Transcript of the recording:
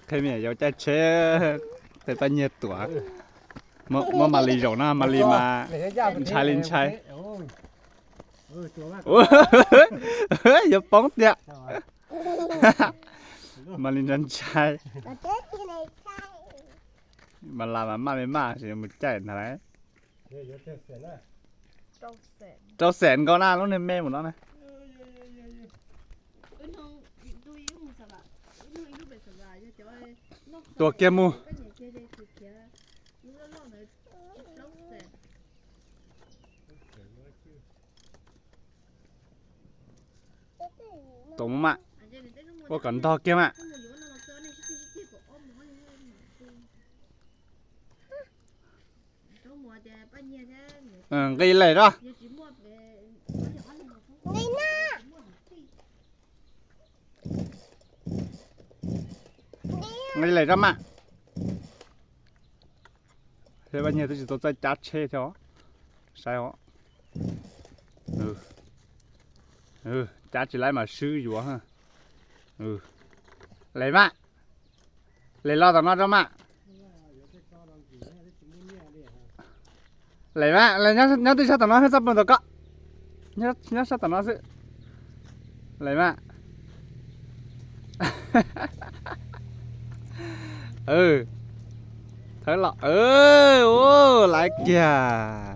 Qhia me nyuam yaus caij tsheb, qhia Paj Nyiag tuam. Muab Mas Lis zaum no, Mas Lis mas ntshai li ntshai. Yuav poob tiag. Mas Lis ntshai ntshai. Mas Las mas maj me maj es mus caij ntag lauj. Rau xees nkaus na lub niag me mus no na. Tuam kiag mus. Tuam mus mas, ua kom ntog kiag mas. Nqis lem rau. Nqis lem rau mas. Thiab Paj Nyiag twb tsis tau txawj cab tsheb thiab os. Saib os. Cab tsis laib mas swb yuav. Lem mas. Lem los tom no rau mas. Lem mas, nyob twb sab tom no, txaj muag tom ko. Nyob sab tom no xwb. Lem mas. Thawb los, laiv kiag.